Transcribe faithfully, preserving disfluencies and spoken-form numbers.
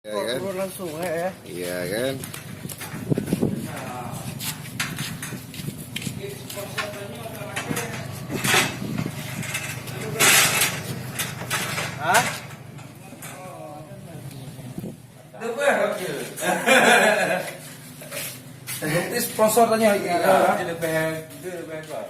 Ya kan? Turun langsung, eh, ya. Iya kan? Hah? Berarti sponsor tanya lagi. Iya, dia lebih, dia lebih kuat.